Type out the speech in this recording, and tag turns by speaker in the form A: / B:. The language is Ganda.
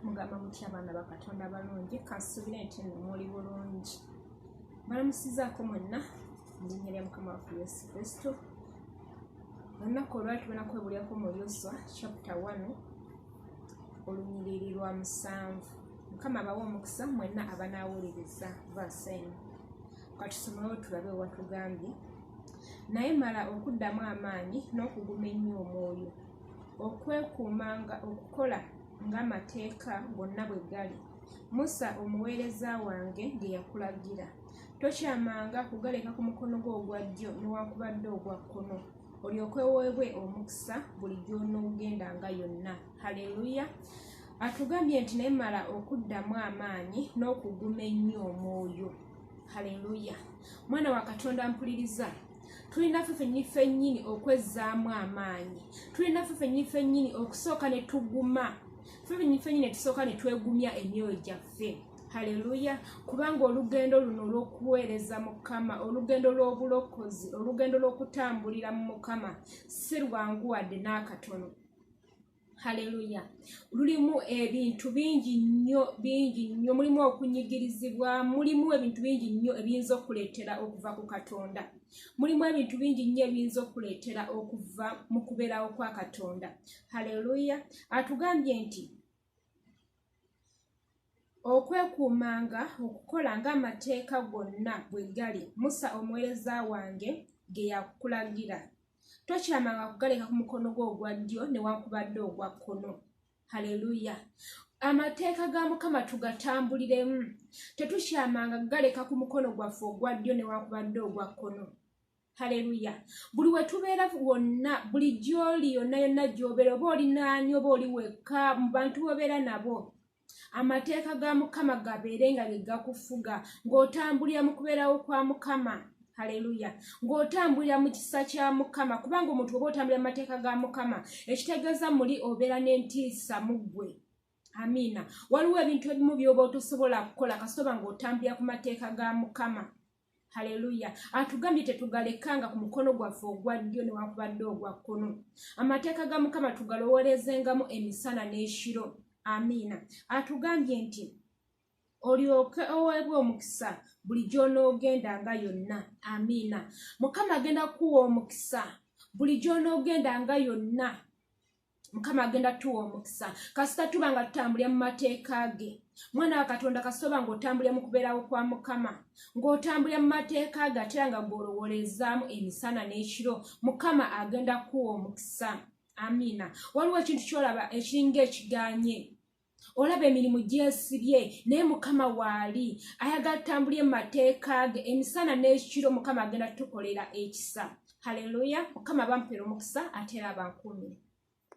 A: Mugamba mutya abaana ba Katonda abalungi? Kansuubire nti nno muli bulungi. Balamusizaako mwenna mu linnya lya Mukama waffe Yesu Kristo. Olunaku olwali tugenda kwebulyako mu Yoswa chapter 1 olunyiriri lwa 7. Mukama abawe omukisa mwenna abanaawuliriza verse eno. Katusomewo tulabe watugambye. Naye mala okuddamu amaanyi n'okuguma ennyo omwoyo, okwekuumanga okukola ng'amateeka gonna bwe gali, Musa omuweereza wange ge yakulagira. Tokyamanga kugaleka ku mukono gwo ogwa ddyo newankubadde ogwa kkono, olyoke oweebwe omukisa buli gy'onoogendanga yonna. Haleluya! Atugambye nti naye mala okuddamu amaanyi n'okuguma ennyo omwoyo. Haleluya! Mwana wa Katonda mpuliriza, tulina ffe fennyini fennyini okwezzaamu amaanyi, tulina ffe fennyini fennyini okusooka ne tuguma, ffe fennyini fennyini ne tusooka ne twegumya emyoyo gyaffe. Haleluya! Kubanga olugendo luno olw'okuweereza Mukama, olugendo lw'obulokozi, olugendo lw'okutambulira mu Mukama si lwangu wadde n'akatono. Haleluya! Lulimu ebintu bingi nnyo, bingi nnyo. Mulimu okunyigirizibwa, mulimu ebintu bingi nnyo ebiyinza okukuleetera okuva ku Katonda, mulimu ebintu bingi nnyo ebiyinza okukuleetera okuva mu kubeerawo kwa Katonda. Haleluya! Atugambye nti okwekuumanga okukola ng'amateeka gonna bwe gali, Musa omuweereza wange ge yakulagira. Tokyamanga kugaleka ku mukono gwo ogwa ddyo newankubadde ogwa kkono. Haleluya! Amateeka ga Mukama tugatambuliremu, tetukyamanga kugaleka ku mukono gwaffe ogwa ddyo newankubadde ogwa kkono. Haleluya! Buli we tubeera wonna, buli gy'oli yonna yonna gy'obeera, oba oli naani oba oli wekka mu bantu b'obeera nabo, amateeka ga Mukama gabeere nga ge gakufuga, ng'otambulira mu kubeerawo kwa Mukama. Haleluya! Ng'otambulira mu kisa kya Mukama, kubanga omuntu oba otambulira mu mateeka ga Mukama, ekitegeeza muli obeera n'entiisa mu ggwe. Amiina. Waliwo ebintu ebimu by'oba otosobola kukola kasita oba ng'otambulira ku mateeka ga Mukama. Haleluya! Atugambye tetugalekanga ku mukono gwaffe ogwa ddyo newankubadde ogwa kkono. Amateeka ga Mukama tugalowolezengamu emisana n'ekiro. Amiina. Atugambye nti olyoke oweebwe omukisa buli gy'onoogendanga yonna. Amiina. Mukama agenda kukuwa omukisa buli gy'onoogendanga yonna. Mukama agenda tuwa omukisa kasita tuba nga tutambulira mu mateeka ge. Mwana wa Katonda, kasita oba ng'otambulira mu kubeerawo kwa Mukama, ng'otambulira mu mateeka ge ate era nga gw'olowolezaamu emisana n'ekiro, Mukama agenda kukuwa omukisa. Amiina. Waliwo ekintu ky'olaba ekiringa ekiganye, olaba emirimu gyesibye, naye Mukama waali ayagala tutambulire mu mateeka ge emisana n'ekiro. Mukama agenda tutukolera ekisa. Haleluya! Mukama bampera omukisa ate era abankuumire.